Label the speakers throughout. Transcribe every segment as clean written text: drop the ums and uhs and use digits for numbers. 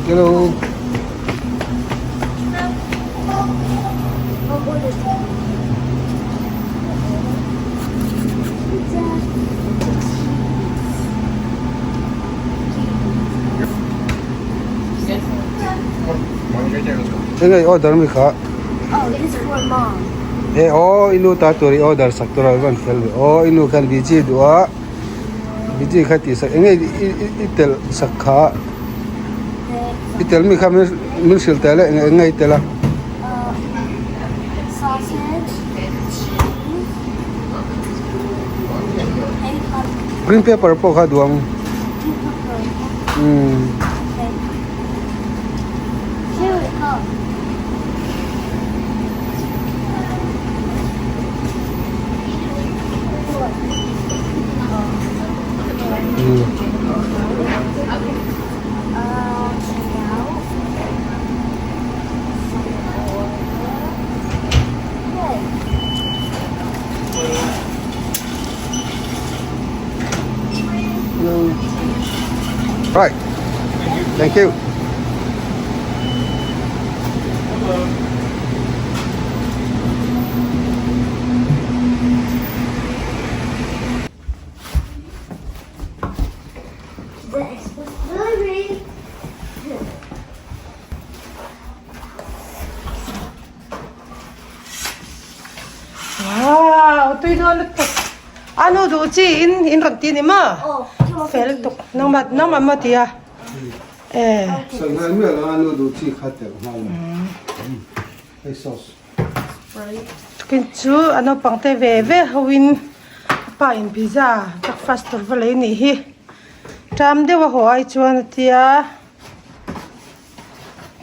Speaker 1: Hello. Enge i order mi kha? E aw i nu ta tur i order sak tur a van fel ve aw i nu khan biji duh a biji kha tih sak enge i telh sak kha i telh mi kha min hrilh teh le enge i telh a. Green pepper pawh kha duh ang umm. Right. Thank you.
Speaker 2: Wow tui dawn lutuk a nu duh chi in in rawn ti ni maw fel tuk nangmah nangmah maw tia e
Speaker 1: Sanghai miah lo a nu duh chi kha telh nghal a hei sauce.
Speaker 2: Tukin chu a naupang te ve ve ho in a pa in pizza breakfast tur va lei nih hi ṭam deuh a haw ai chuan a tia.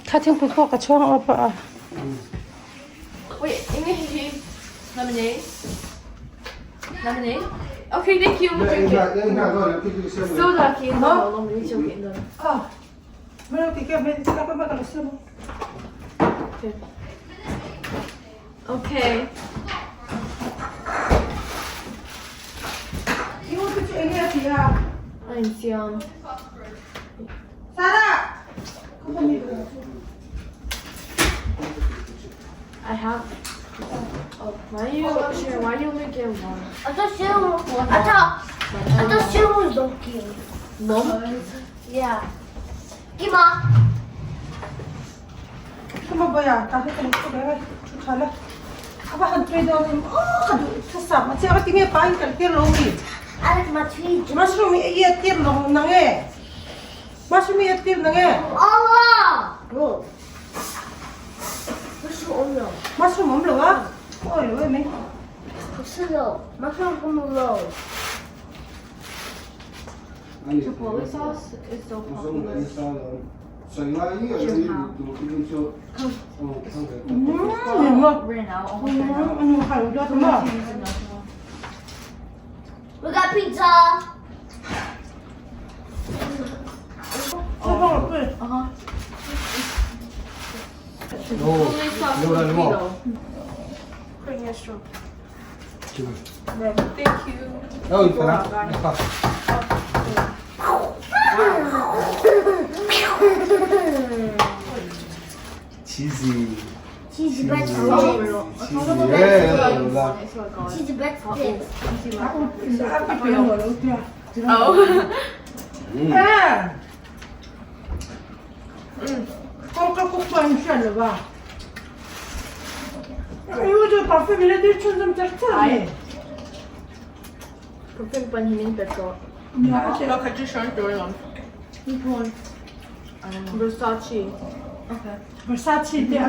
Speaker 2: Kha thingpui pawh ka chhuang awp a.
Speaker 3: Wait, enge hi lemonade? Lemonade? Okay, thank you. We'll drink it. Soda ki no, lemonade ki no.
Speaker 2: Ah. Mero ti ke me ka pa ka lo
Speaker 3: Okay.
Speaker 2: Iu te chu enge a ti a?
Speaker 3: A insiam.
Speaker 2: Sarah!
Speaker 3: I have. Oh, why you share? Why you only get one?
Speaker 4: I thought Sharon. I thought. I thought Sharon was donkey.
Speaker 3: Mom?
Speaker 4: Yeah. Kima.
Speaker 2: Kima boya, ta he kan thu ber thu tha la. Ava han tui dawn em aw ka duh thu sam a chiang a tinge pa in kal tir lo mi.
Speaker 4: I like my tree.
Speaker 2: Mushroom i a tir lo nang e. Mushroom i a tir nang e.
Speaker 4: Oh! Mushroom awm lo.
Speaker 2: Mushroom awm lo a? Oi lo em e.
Speaker 4: Mushroom, mushroom awm lo.
Speaker 3: Chipotle sauce is so popular. Ran out, almost ran out.
Speaker 4: We got pizza.
Speaker 3: Uh-huh. Chipotle sauce is free though. Thank you.
Speaker 1: Cheesy.
Speaker 4: Cheesy breadsticks.
Speaker 1: Cheesy.
Speaker 4: Cheesy breadsticks.
Speaker 3: Oh.
Speaker 2: Kawngka kuk pawh in hriat lo va. Eng chu perfume ila dir chhunzawm char char a ni.
Speaker 3: Perfume pawn hi min pe tawh. Versace. Okay.
Speaker 2: Versace te an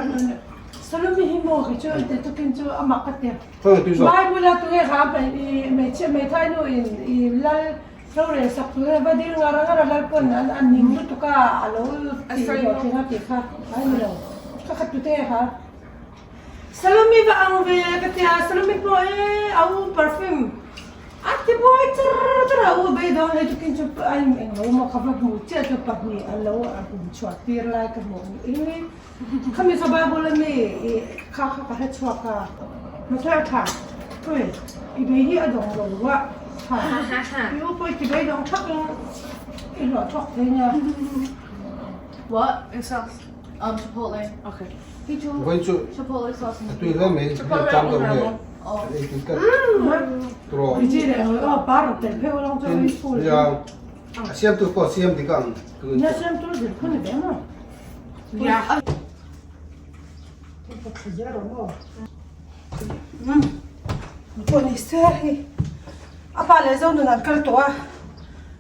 Speaker 2: Salome hi maw khi chu te tukin chu a mak ka ti. Bible a tunge kha hmeichhia hmeithai nu in i lal Rorel sak tur a va dil ngar ngar a Lalpawn an a ning lutuk a a lo tih hlawh tling a tih kha a ni lo ka khat tute kha Salome va ang ve ka tia Salome pawh e a u perfume a ti buai char char a u beidawng hei tukin chu a in eng lo maw ka va hmu chiah chu pahnih a lo a hum chhuah tir lai ka hmuh ni Khami kha Bible ami i kha kha ka hre chhuak a, Mathaia tha ui i bei hi a dawng lo a tha i u pawh i ti bei dawng thak in i hlawh thawk thei nia.
Speaker 3: What? Eng sauce? Um, chipotle. Okay. Hei chu
Speaker 1: Vawiin chu
Speaker 3: chipotle sauce
Speaker 1: a tui hle mai hei chang deuh nge an ei tui tlat turaw tin nia a siamtu pawh a siam dik ang tun
Speaker 2: chu. A pa leh zo nun an kal tawh a,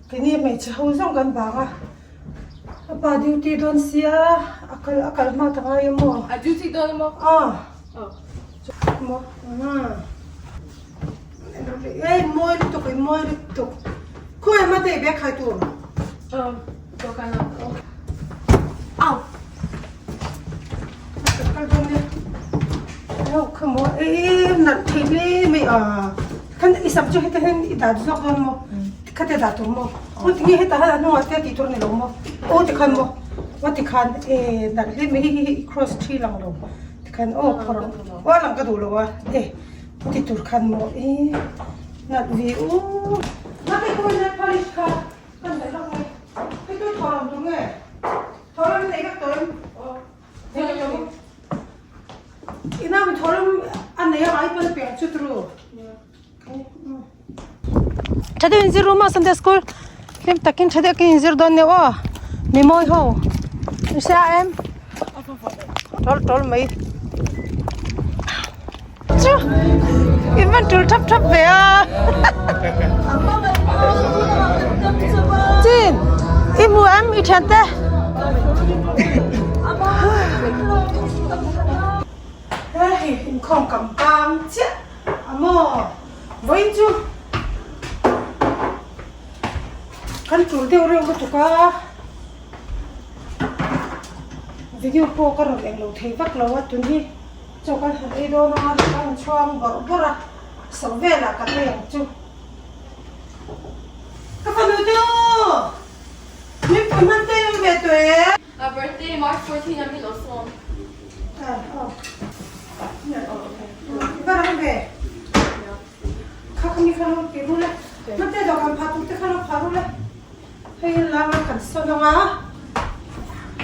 Speaker 2: keini hmeichhe ho zawng kan vang a, a pa duty dawn sia a kal a kal hma ta ngai em maw?
Speaker 3: A duty dawn emaw?
Speaker 2: Aw maw ei mawi lutuk in mawi lutuk khawi hma te i bag khai tur?
Speaker 3: Aw dawhkan ah au.
Speaker 2: Kal dawn nia au kha maw ei nalh thei hle mai a. Khan i sam chu heta hian i dah zawk dawn maw? Khate dah tur maw? Aw tinge heta hian a hnungah te tih tur a ni lo maw? Aw tikhan maw? Aw tikhan e nalh hle mai hi hi i cross thi lang lo tikhan aw phawrh ang aw a lang ka duh lo a e ti tur khan maw e nalh ve u. Nate khawi nail polish kha kan daih lawk mai hei tu thaw lang tur nge? Thaw lam nei vek tawh em? Nei vek tawh maw? Ina mi thaw a nei a ai pawn piah chu turu. Tha deuh inzir ru maw Sunday school hlim takin tha deuh ka inzir dawn nia aw mi mawi ho i hria em tawl tawl mai chu in van tul thap thap ve a chin i hmu em i thian te. Hei inkhawm kam bang chiah a maw vawiin chu kan tul deuh reuh lutuk a video pawh ka rawn englo thei vak lo a tun hi chaw kan han ei dawn a kan inchhuang bawrh bawrh a so velah kan ei ang chu ka fanu chu min pui hman te em ve tawh e.
Speaker 3: My birthday March 14 a mi lo sawm.
Speaker 2: Va rang ve. Kha kha mi kha lo ti ru le. Mate dawhkan phah tur te kha lo phah ru le. Hei lang a kan sawn ang a.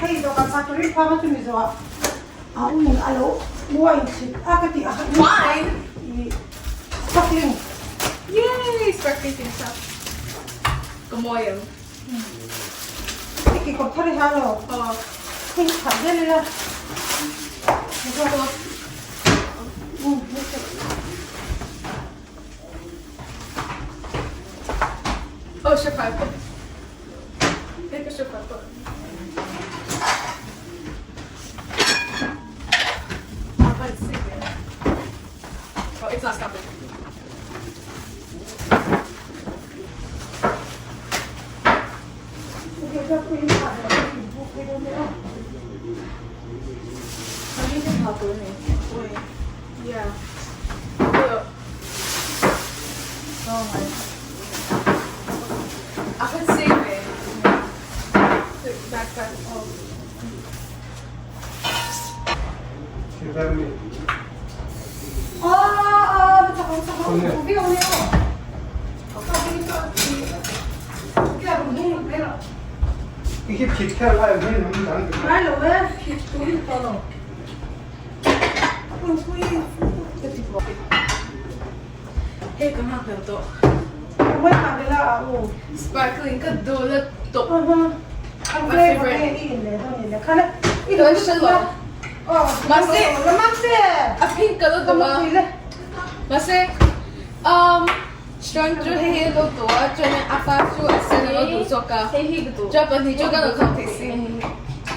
Speaker 2: Hei dawhkan phah turin phang a chumi zawh ah a um a lo wine chhit a ka ti a.
Speaker 3: Wine?
Speaker 2: Sparkling.
Speaker 3: Yay! Sparkling stuff. Ka mawi em.
Speaker 2: I kekawr thar i ha lo. Hei hi thah zel ila.
Speaker 3: Oh, sure, five. Take a sure, five. Oh, it's not stopping. Sparkling ka duh lutuk. My favorite. Mahse a pink ka lo duh a. Mahse um Sean chu hei hi a lo duh a chuan a pa chu a sen a lo duh zawk a. Chuan pahnih chu ka lo thlang thei si.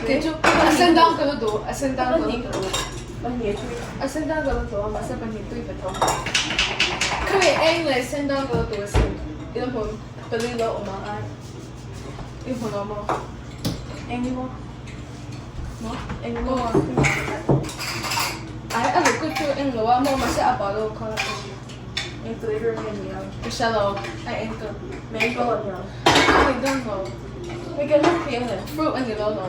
Speaker 3: Kei chu a sen dang ka lo duh a sen dang ka lo duh. A sen dang ka lo duh a mahse pahnih tui ve tho. Khami eng leh sen dang ka lo duh asin. I lo hmu pali lo awm ang ai. I hmu lo maw? Eng maw? Maw? Eng maw? Ai a liquid chu eng lo a maw mahse a bottle kha eng flavor nge ni ang? Ka hre lo a eng ka mango a ni ang. A ni dawn lo. Hei ka hre thei ang fruit a ni lo lo.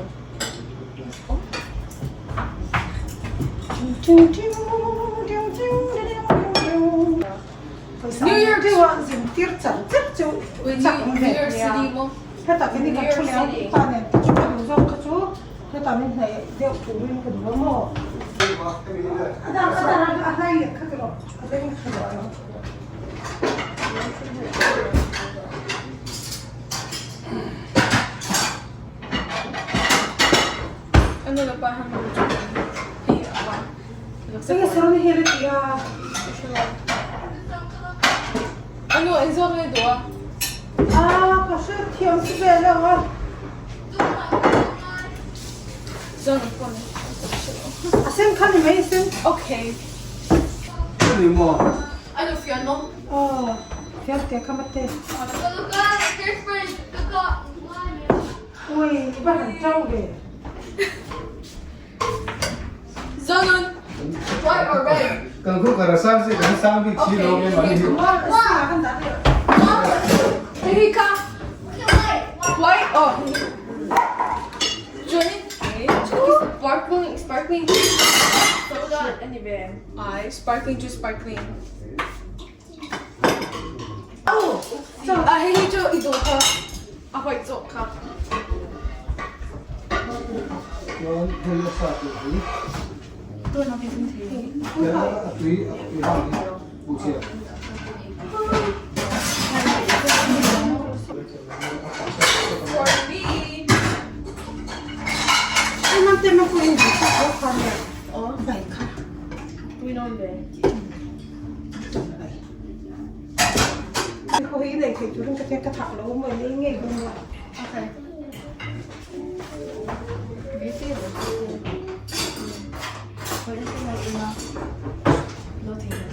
Speaker 2: New York New York City maw? Chutah min hnaih deuh turin ka duh a maw? A dang a dang a hlai leh kha ti rawh a beng tha duah lo. Enge sawn hi a ti a?
Speaker 3: Anu engzawk nge duh a?
Speaker 2: Ah ka hre thiam chu ve lo a. A sen kha ni mai a sen.
Speaker 3: Okay.
Speaker 1: Ni maw?
Speaker 3: Anu fian maw?
Speaker 2: Aw fian te kha mate. Ui i va han chau ve.
Speaker 3: Zonun, white or red?
Speaker 1: Kan khu kar sang si kan sang bik si lo nge mani hi.
Speaker 3: Hei ka. White oh. Johnny, sparkling sparkling soda anyway. I sparkling juice sparkling. A hei hi chu i duh kha a white zawk kha.
Speaker 1: Chuan hei a sa tur hi. A tui a tui hang hi buh chiah.
Speaker 3: For me. Tui nawn ve.
Speaker 2: Khaw hi nei thei turin ka tia ka thak lo maw nei ngei dawn maw.
Speaker 3: Okay.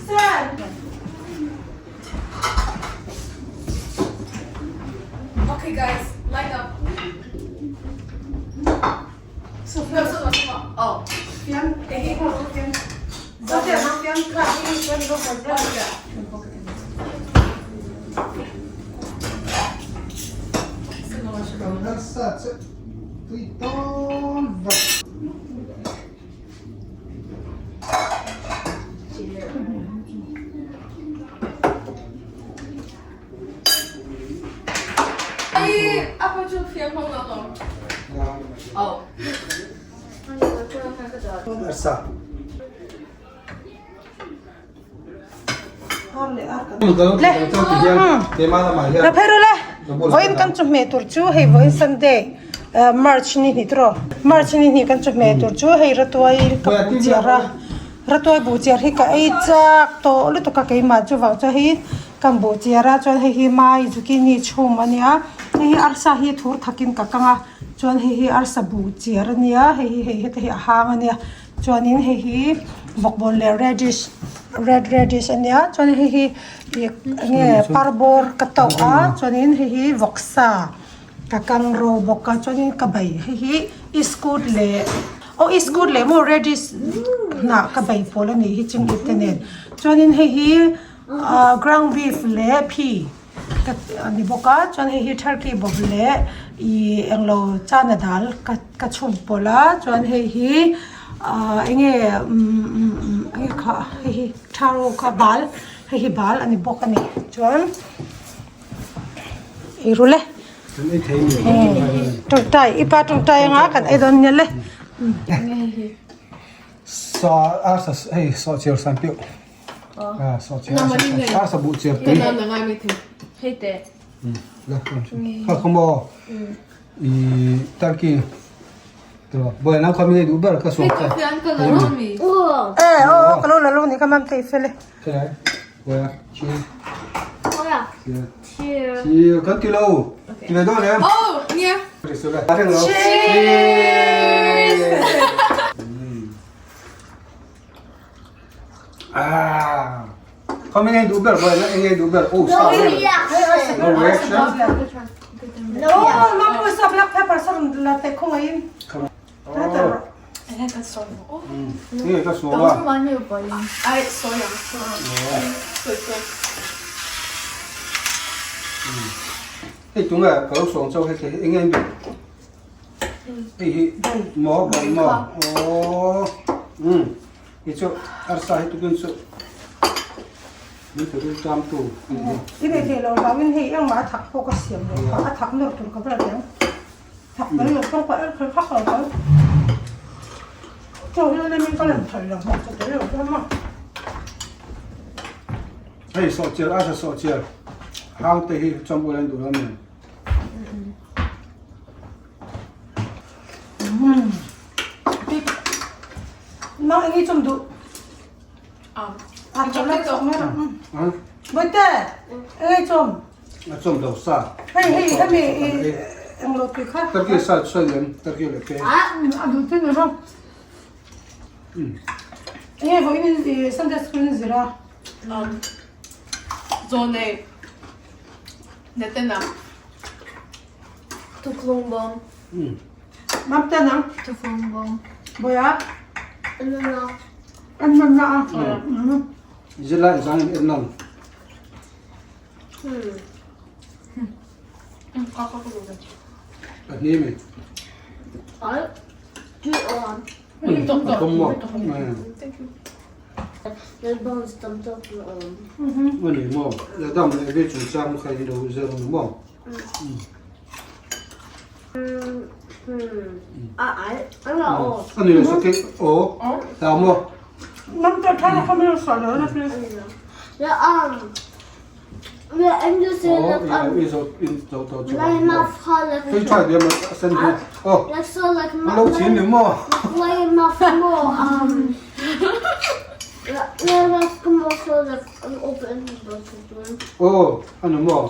Speaker 2: Sir.
Speaker 3: Okay guys, line up.
Speaker 2: Sophia
Speaker 3: Oh.
Speaker 2: Fian hei ho fian Sophia fian kha hi chuan i va kawr vel.
Speaker 1: Kan harsa che tui tawn vak.
Speaker 3: Ai, apa chu fian hong lo lo. Oh.
Speaker 1: Arsa.
Speaker 2: La phei ru le vawiin kan chawhmeh tur chu hei vawiin Sunday March ni hnih tawh March ni hnih kan chawhmeh tur chu hei ratuai ka buh chiar a ratuai buh chiar hi ka ei chak tawh lutuk a keimah chuvang chuan hei Kan buh chiar a chuan hei hi mai zucchini chhum a nia hei hi arsa hi thur thakin ka kang a chuan hei hi arsa buh chiar a nia hei hi hei heta hi a hang a nia chuanin hei hi bawkbawn leh radish red radish a nia chuan hei hi ih eng nge parbawr ka tauh a chuanin hei hi vawksa ka kang ro bawk a chuanin ka bai hei hi iskut leh aw iskut leh maw radish hnah ka bai pawl a nih hi chingit te nen chuanin hei hi. Ahh ground beef leh phi ka a ni bawk a chuan hei hi turkey bawp leh ihh englo chana dal ka ka chhum pawlh a chuan hei hi ahh enge umm enge kha hei hi tharo kha bal hei hi bal a ni bawk a ni chuan ei ru le tawngtai i pa tawngtai anga kan ei dawn nia le.
Speaker 1: Sa a sa hei sawhchiar san piuh. A sa buh chiar tui. Kha kha maw i turkey boy nau kha mi nei duh ber ka suak ta.
Speaker 2: Eh aw ka lo la lo ni ka mam thei fel e.
Speaker 1: Boy cheer. Cheer. Cheer kan ti lo. Ti ve dawn em?
Speaker 3: Oh nia.
Speaker 1: Cheers. Ah. Không nghe đủ bер boy, nghe đủ bер. Oh, sao? No reaction.
Speaker 2: No, mam pui sa black pepper sa la te khong in.
Speaker 1: Oh. Nghe ka suwa.
Speaker 3: Ai soya. Soi soi.
Speaker 1: Hei tunga ka lo suang chau hei hei nghe đủ. Hei hi maw bai maw. Oh. Hi chu arsa hi tukin chu min tukin tam tu ani hi.
Speaker 2: I nei thei lo vangin hei engmah a thak pawh ka siam lo kha a thak nawr tur ka ber ang. Thak mai lo pawh ka el kher khak lo ang. Chaw hi a lemin ka lem thei lo hmawk ka tel lo hlawm a.
Speaker 1: Hei sawhchiar a sa sawhchiar hang te hi chawm ula an duh lo nen.
Speaker 2: Mang eng i chawm duh? A chawm lai chawm mai rawh. Bawihte, eng i chawm?
Speaker 1: A chawm lo sa.
Speaker 2: Hei hei hemi i eng lo tui kha.
Speaker 1: Turkey sa sawi em Turkey leh pe.
Speaker 2: A duh thin rawh. Enge vawiin i Sunday school in zir a?
Speaker 3: Zawnei Nathan-a.
Speaker 4: Tuklung bawm.
Speaker 2: Mamte nang?
Speaker 4: Tuklung bawm.
Speaker 2: Bawiha?
Speaker 4: Enna.
Speaker 2: Enna na a.
Speaker 1: Zirlai zang in en nang. Pahnih mi.
Speaker 4: Ai. Tu on.
Speaker 1: Kom mo. Ani maw? Adam leh Evi chungchang kha in lo zir ang maw? Ani leh sakei aw hlau maw? Aw i zo in zo to chu maw? Tui tha diam a sen hi aw a lo chin ni maw? Aw a ni maw?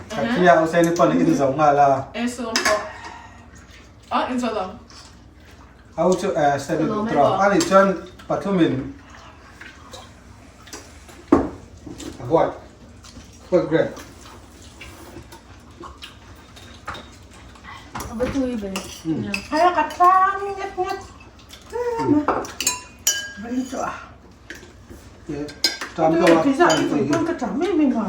Speaker 1: Khatia Hussein pawn in zo nghal a. Au chu Seni duhtur a anih chuan pathumin a white white grape.
Speaker 2: Ka tlang nget nget Bari chu a.
Speaker 1: Tam to a.
Speaker 2: Pizza ka tang mai mai ma.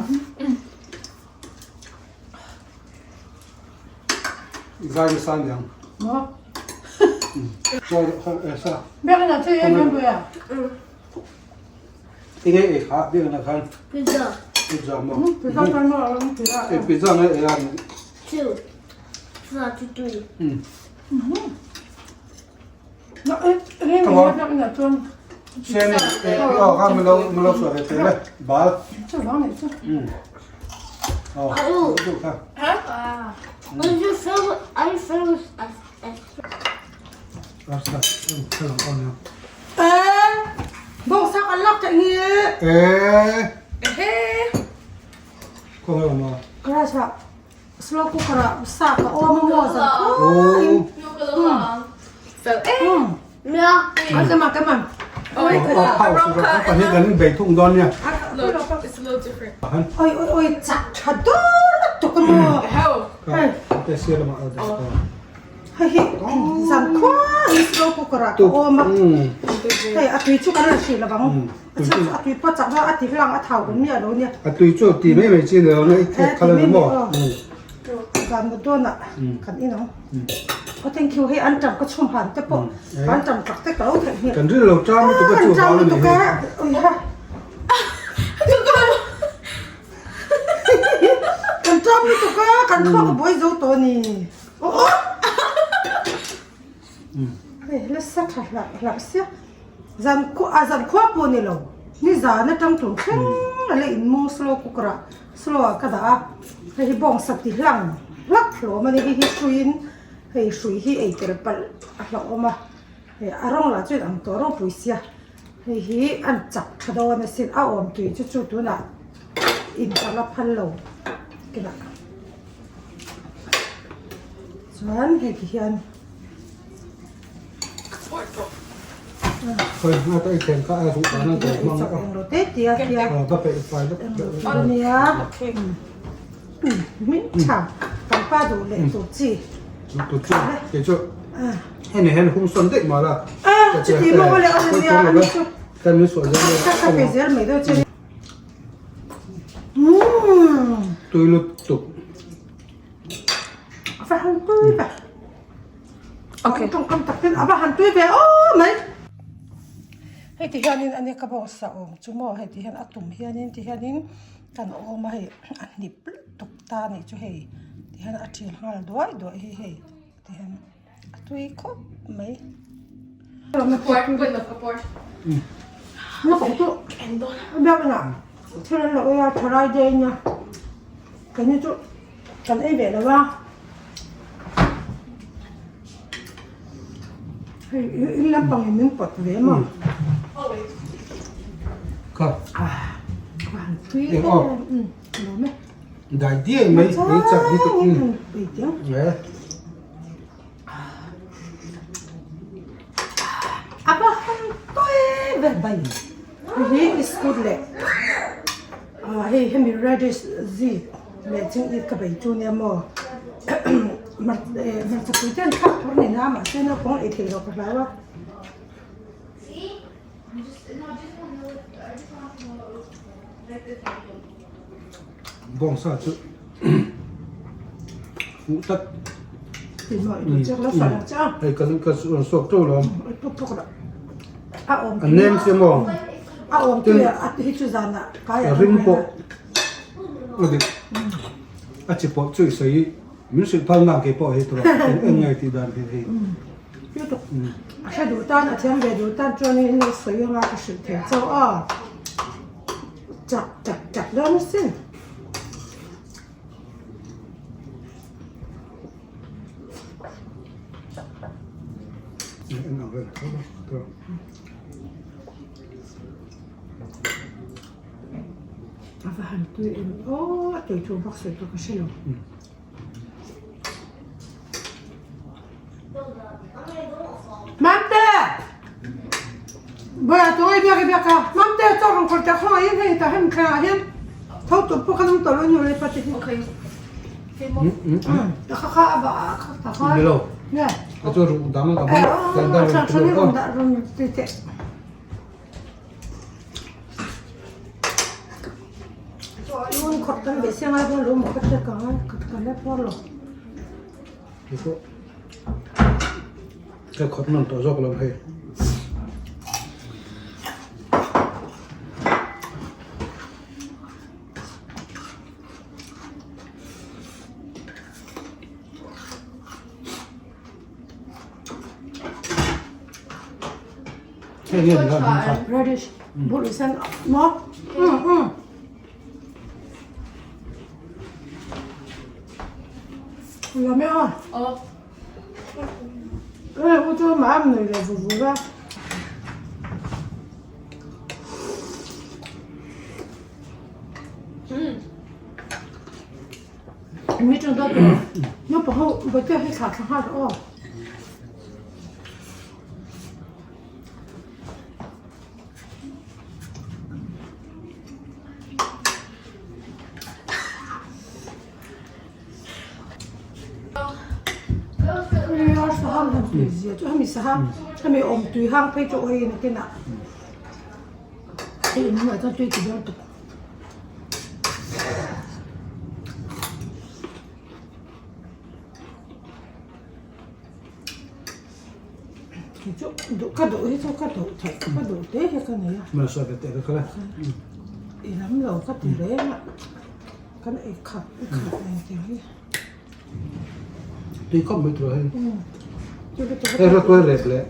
Speaker 1: Zai na san yang.
Speaker 2: Maw?
Speaker 1: Zai eh sa.
Speaker 2: Biakinn ah thil ei kan duh ya?
Speaker 1: Enge ei kha biakinn ah khan?
Speaker 4: Pizza.
Speaker 1: Pizza maw?
Speaker 2: Pizza kan maw ram pizza.
Speaker 1: Eh pizza ngai ei a.
Speaker 4: Two. Pizza two three.
Speaker 2: Na eh enge
Speaker 1: Come on.
Speaker 2: biakinn ah chuan.
Speaker 1: Sen eh oh kha milo milo suah ve thei le. Bal.
Speaker 2: Chu vang nei chu.
Speaker 1: Oh. Tu kha.
Speaker 4: Are you filled? Are you filled with S S?
Speaker 1: Rasta. Kha on ya.
Speaker 2: Eh bawngsa kan lak theih ni.
Speaker 1: Eh. Ko ngai ma.
Speaker 2: Class ah slow cooker ah sa ka awm a maw zan khuain.
Speaker 4: Yeah.
Speaker 2: Come on, come on.
Speaker 1: Oh, pau su ka pahnih kan bei thung dawn nia.
Speaker 3: It's a little different.
Speaker 2: Oi oi oi chak tha dur lutuk a maw.
Speaker 3: How?
Speaker 1: Te sia lama a da.
Speaker 2: Hei hi zan khuain slow cooker ah ka awm a. Hei a tui chu kan rawn hrih lovang. A chhan chu a tui pawh chak a ti hlang a thau awm miah lo nia.
Speaker 1: A tui chu ti mai mai chi ni lo na i thek kha la ni maw.
Speaker 2: Zan mut dawnah kan in ang. Aw thank you hei an tam ka chhum han te pawh an tam tak te ka lo theih hmel.
Speaker 1: Kan rin lo ṭam lutuk a chu vang a ni hei.
Speaker 2: Ui ha. Kan ṭam lutuk a kan thluak a buai zo tawh a ni. Aw aw. Hei nasa tha hlarh hlarh sia zan khua a zan khua pawh ni lo ni zan atang tur thleng a la in mung slow cooker ah slow ah ka dah a hei hi bawngsa ti hlang hlak hlawm a ni hei hi hruiin hei hrui hi ei tel palh a hlauhawm a hei a rawng lah chu in ang tawh ropui sia hei hi an chak tha dawn asin a awm tui chu chu tunah in ka la phal lo kinah chuan hei ti hian.
Speaker 3: Okay.
Speaker 2: Tawngkam tak ten a va han tui ve aw mai. Hei ti hianin a nia ka bawngsa awm chu maw hei ti hian a tum hianin ti hianin kan awm a hei a hnip lutuk ta a nih chu hei ti hian. Tihian a ṭil nghal duai duai hi hei tihian a tui khawp mai. Thil an lo ei a thalai te in a keini chu kan ei ve lo a hei in lampang in min pawt ve maw tui em em.
Speaker 1: Dai diai mai mai chak hi chu
Speaker 2: A va han tawi ber bai hei hi iskut leh ah hei hemi radish zi leh ching it ka bei chu nia maw hmarcha pui te an thlak thur ni na mahse naupang ei theih loh ka hlau a.
Speaker 1: Bawngsa chu fuh tlat. Hei ka ka rawn suak teuh lo. A nem che maw? Tin a rim pawh a dik a chi pawh chu i sawi min hrilh phal nang keipawh hei tura eng eng nge tih dan hi hei.
Speaker 2: A hre duh tan a thiam ve duh tan chuanin in lo sawi anga ka hrilh thei chauh a. Chak chak chak dawn asin. A va han tui em aw a tui thu bak sawi tur ka hre lo. Mamte! Boya tu ngai biak i biak a. Mamte chaw rong khawr tak hawng in hei ta hem thleng ah hian tho tur pawh kan awm tawh lo nu le pa te hi.
Speaker 3: Okay.
Speaker 2: Ta kha kha a va kha ta kha.
Speaker 1: Ni lo.
Speaker 2: Nge.
Speaker 1: A chu ruk dang ka bang.
Speaker 2: Eh, oh, cha cha ni rung da rung ti te. Un khawt kan ve siang ai dawn lo maw ka check ang a ka la puar lo.
Speaker 1: Ka khawt nawn tawh zawk lo hei.
Speaker 2: Radish bul sen maw um um Làm eo
Speaker 3: Ờ.
Speaker 2: Cái này cũng chưa mà ăn này là vừa vừa ra. Mi chung ta tu nó bảo hậu bữa kia hay khả khả hát ô. Hemi saha hemi awm tui hang phei chu awih nakinah hei in hnungah chuan tui ti dawn tuk. Chu duh ka duh hi chu ka duh theih ka duh te hi ka nei a. I lam lo ka ti reng a kan ei khat i khat eng tiang hi.
Speaker 1: Tui khawp mai tur hei. Hei rawtuai rep leh.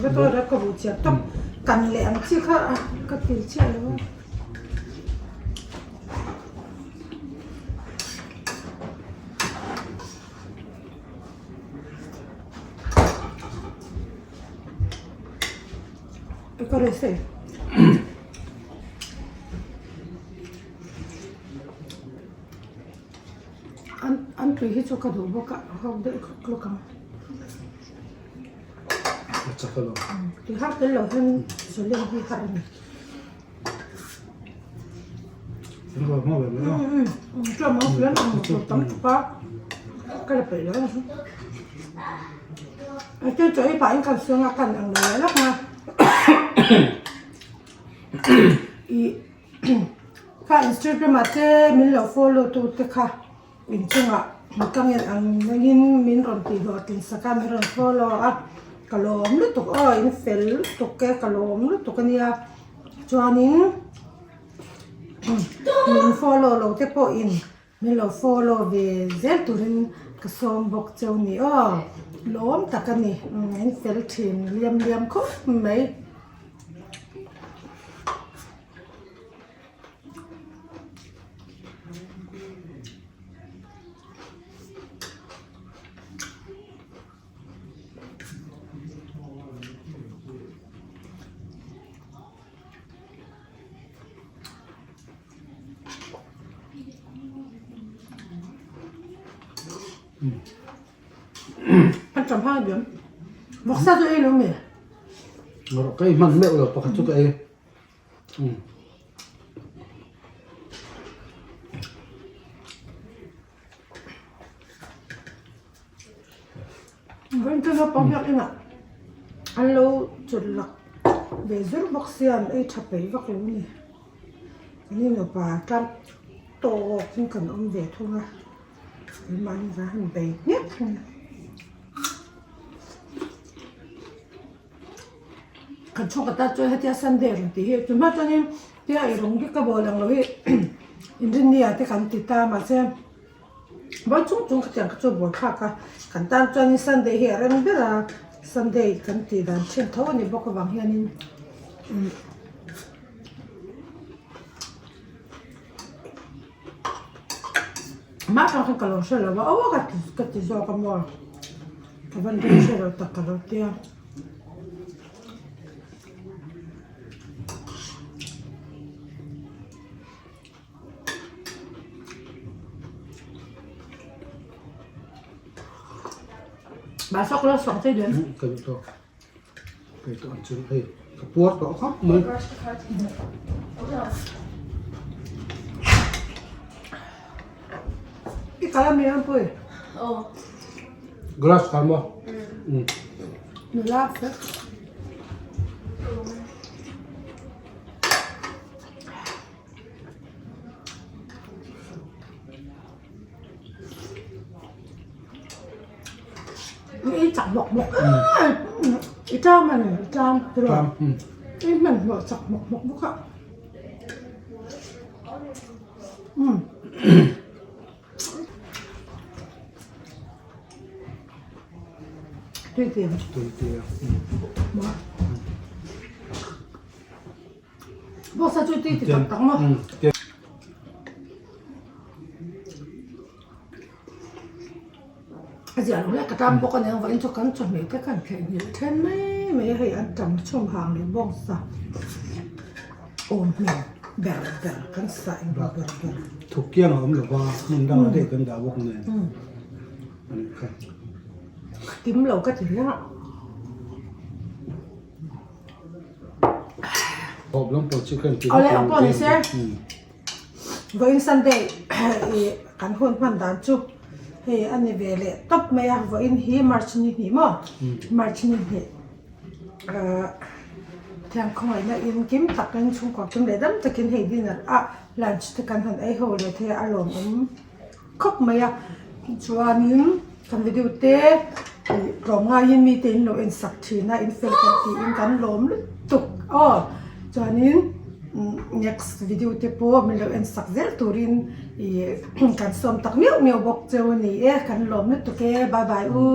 Speaker 2: Rawtuai rep ka buh chiah tawp kan leh ang chi kha ka ti chiah lo a. An tui hi chu ka duh bawk a hawk deuh khawk lawk ang. Tui har tel lo hian zawleng hi har a ni. Kha Instagram ah te min lo follow tu te kha inchungah ka ngen ang angin min rawn tih hlawhtlin sak a min rawn follow a ka lawm lutuk aw in fel lutuk e ka lawm lutuk ania. Chuanin min follow lo te pawhin min lo follow ve zel turin. Ka sawm bawk cheu ni aw, lawm tak a ni, in fel thin liam liam khawp mai. An tam hang diam. Vawksa chu ei lo mi?
Speaker 1: Ka ei hman meuh lo pakhat chu ka ei.
Speaker 2: Vawiin chu naupang biak inah an lo chawlh lak ve zur bawk sia an ei tha peih vak lo a ni. Ni nupa tlang tawk in kan awm ve thung a keimahni zan han bei nghek thung a. Kan chhungkhat ah chuan hetia Sunday rawn tih hi tunhma chuanin tia ei rawng bik ka bawl ang lo hi inrinni ah te kan ti ta mahse vawi chung chung khatiang kha chu a bawl thlak a kan tan chuanin Sunday hi a rem ber a Sunday kan tih dan thin tho a ni bawk avang hianin umm mah kha ka lo hre lo a aw ka ti zawk a maw ka van rem hre lo tak ka lo tia. Bà sóc lo sọc thế đến.
Speaker 1: Ka duh tawk. Kei tawh ang chu hei ka puar tawh khawp mai.
Speaker 2: I kal a mi ang pui.
Speaker 1: Glass kal maw? Mm.
Speaker 2: Nula fel. I chak mawk mawk i ṭam a ni i ṭam tiraw i hmanhmawh chak mawk mawk bawk a umm tui ti ang
Speaker 1: tui ti ang
Speaker 2: Bawksa chu tui ti tak tak maw? A ziah loh hlek ka tan bawk a ni ang vawiin chu kan chawhmeh te khan theih nghilh then mai mai a hei an tam chhum hang leh bawksa awm hmel ber ber kan sah englo ber ber.
Speaker 1: Thuk kiang a awm lo va hmun dangah daih kan dah bawk nen a nih kha.
Speaker 2: Tim lo ka ti reng a. Awle ang pawh ni se vawiin Sunday ih kan hun hman dan chu hei a ni ve leh tawp mai a vawiin hi March ni hnih maw March ni hnih ahh thiam khawngaihna in kim takin chhungkaw kim leh dam takin hei dinner ah lunch te kan han ei ho leh thei a a lawmawm. khawp mai a chuanin kan video te ih tlawm ngaiin mite in lo en sak thin a in fel kan tiin kan lawm lutuk aw chuanin next video te pawh min lo en sak zel turin ih kan sawm tak miau miau bawk cheu a ni e kan lawm lutuk e bye bye u.